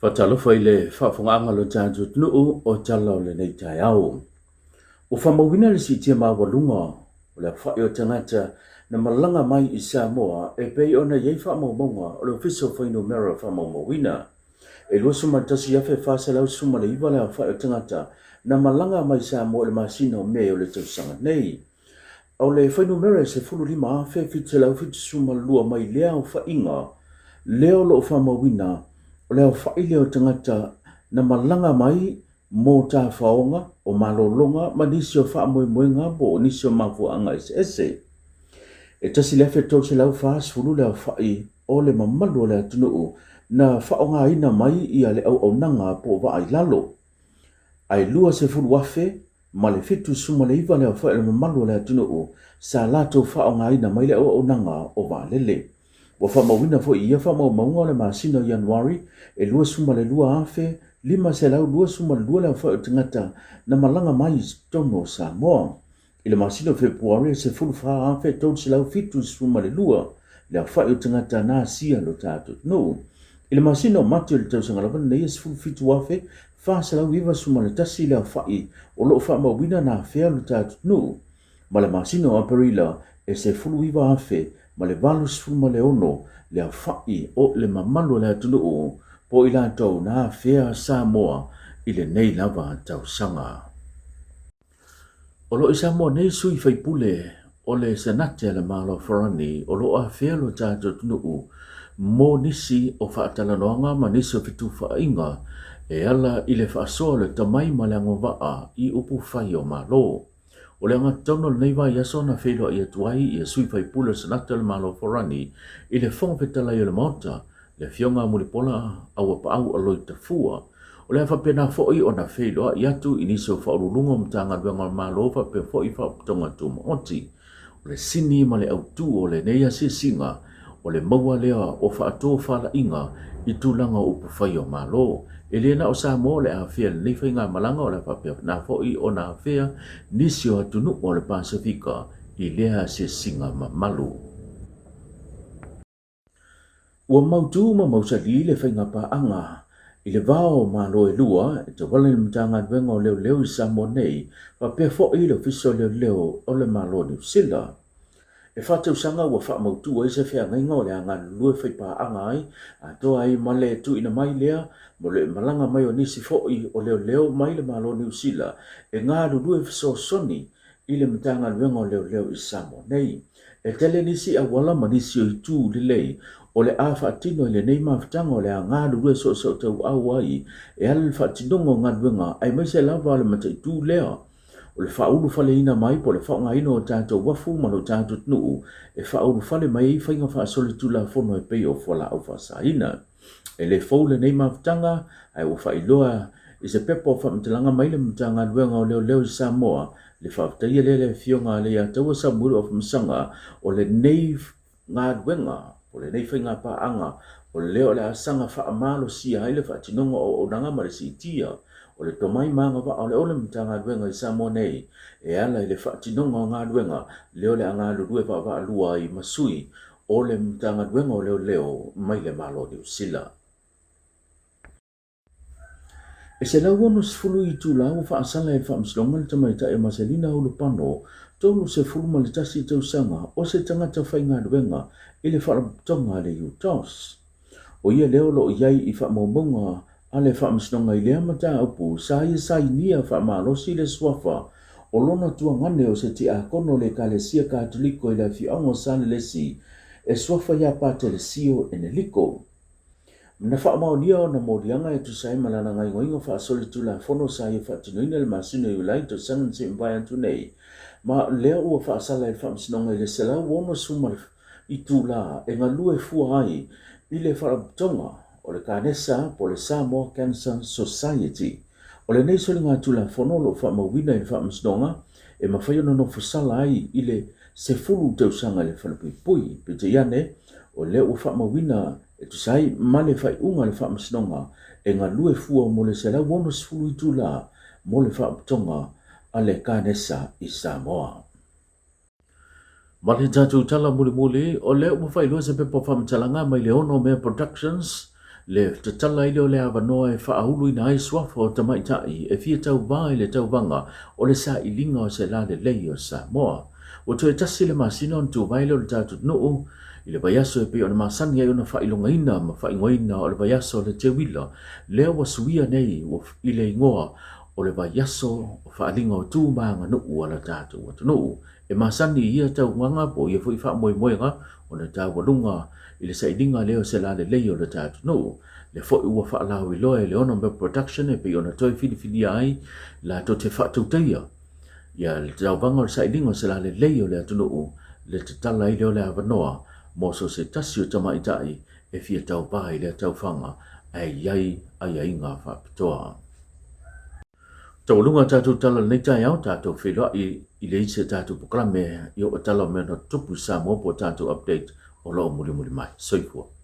Faatalofa i le faafogaaga o lo tatou atunuu o tala o lenei taeao. Ua faamauina le siitia maualuga o le aofai o tagata na malaga mai i Samoa e pei ona i ai faamaumauga o le Ofisa o Fuainumera Faamaumauina. E 21,419 le aofai o tagata na malaga mai Samoa i le masina o Me o le tausaga nei. O le fuainumera e 15,772 mai lea aofaiga lea o lo o faamauina, o le aofai lea o tagata na malaga mai mo tafaoga, o malologa ma nisi o faamoemoega po o nisi o mafuaaga eseese. E 1,340 le aofai o le mamalu o le atunuu na faaaogaina mai ia le auaunaga po o vaa i lalo, ae 20,079 le aofai o le mamalu o le atunuu sa latou faaaogaina mai le auaunaga o vaalele. Ua faamauina foi i ia faamaumauga o le masina o Ianuari e 22,522 le aofai o tagata na malaga mai i totonu o Samoa. I le masina o Fepuari e 14,372 le aofai o tagata na asia lo tatou atunuu. I le masina o Mati o le tausaga lava lenei e 17,491 le aofai o lo o faamauina na afea lo tatou atunuu. Ma le masina o Aperila e 19,086 le aofai o le mamalu o le atunuu po o i latou na afea Samoa i lenei lava tausaga. O lo o i Samoa nei sui faipule o le Senate a le Malo o Farani o lo o afea lo tatou atunuu mo nisi o faatalanoaga ma nisi o fetufaaiga e ala i le faasoa o le tamai ma le agavaa i upu fai o Malo. O le agatatauna o lenei vaiaso na feiloai atu ai ia sui faipule o le Senate a le Malo o Farani i le Fofoga Fetalai o le Maota le Afioga a Mulipola Auapaau Aloi Tafua. O le a faapena foi ona feiloai atu i nisi o Faauluuluga o Matagaluega a le Malo faapea foi Faalapotopotoga Tumaoti. O le sini ma le autu o lenei asiasiga, o le maua lea o faatofalaiga i tulaga o upufai o Malo. E le na o Samoa o le a afea i lenei faigamalaga, o le a faapena foi ona afea nisi o atunuu o le Pasefika i lea asiasiga mamalu. Ua mautu ma mausali le faigapaaga i le va o Malo e lua e tauala i le Matagaluega o Leoleo i Samoa nei faapea foi le Ofisa o Leoleo o le Malo o Niu Sila. E faatausaga ua faamautu ai se feagaiga o le a galulue faipaaga ai atoa ai ma le tuuina mai lea mo le malaga mai o nisi foi o leoleo mai le Malo o Niu Sila e galulue fesoasoani i le Matagaluega o Leoleo i Samoa nei. E tele nisi auala ma nisi o itu lelei o le a faatino i lenei mafutaga o le a galulue soosootauau ai e ala i le faatinoga o galuega aemaise lava le mataitu lea o le faaulufaleina mai po o le faaaogaina o tatou uafu ma lo tatou atunuu e faaulufale mai ai faiga faasolitulafono e pei o fualaau faasaina. E le fou lenei mafutaga, ae ua faailoa i se pepa o faamatalaga mai le Matagaluega o Leoleo i Samoa le faafetaia lea le Afioga a Leiataua Samuelu Afamasaga o lenei galuega po o lenei faigapaaga o lea o le a saga faamalosia ai le faatinoga o auaunaga ma le siitia o le tomai ma agavaa o le ole Matagaluega i Samoa nei e ala i le faatinoga o galuega lea o le a galulue vaavaalua ai ma sui o le Matagaluega o Leoleo mai le Malo o Niu Sila. E 160 itula ua faasala e le Faamasinoga le tamaitai o Maselina Ulupano, 31 tausaga, o se tagata faigaluega i le Faalapotopotoga a le UTOS. O ia lea o lo o i ai i faamaumauga a le Faamasinoga i lea mataupu sa ia sainia faamalosi le suafa o lona tuagane o se tiakono o le Ekalesia Katoliko i le afioaga o Salelesi e suafa ia Patelesio Eneliko. Na faamaonia ona moliaga e tusa ai ma lana gaoioiga faasolitulafono sa ia faatinoina i le masina o Iulai tausaga na se i mavae atu nei, ma lea ua faasala e le Faamasinoga i le 160 itula e galue fua ai i le Faalapotopotoga o le Kanesa po o le Samoa Cancer Society. O lenei soligatulafono o lo o faamauina i le Faamasinoga e mafai ona nofosala ai i le 10 tausaga i le falepuipui. Peitai ane, o lea ua faamauina e tusa ai ma le faaiuga a le Faamasinoga e galue fua mo le 160 itula mo le Faalapotopotoga a le Kanesa i Samoa. Ma le tatou tala mulimuli, o lea ua faailoa se pepa faamatalaga mai le Onomea Productions Le tatala ai lea o le avanoa e faauluina ai suafa o tamaitai e fia tauva i le tauvaga o le sailiga o se lalelei o Samoa. Ua toe tasi le masina ona tuvae lea o le tatou nuu i le vaiaso e pei ona masani ai ona faailogaina ma faaigoaina o le vaiaso o le Teuila, lea ua suia nei i le igoa o le vaiaso o faaaliga o tu ma aganuu a le tatou atunuu. E masani i ia tauvaga po o ia foi faamoemoega ona taualuga i le sailiga lea o se lalelei o le ta atunuu. Lea foi ua faalauiloa e le Ono Milk Production e pei ona toe filifilia ai latou te faatautaia ia le tauvaga o le sailiga o se lalelei o le atunuu le tatala ai lea o le avanoa mo so se tasi o tamaitai e fia tauva i lea taufaga ae i ai aiaiga faapitoa. Taualuga a tatou tala i lenei taeao, tatou feiloai i le isi a tatou polokalame i oo tala o mea na tutupu i Samoa po o tatou update o lo o mulimuli mai. Soifua.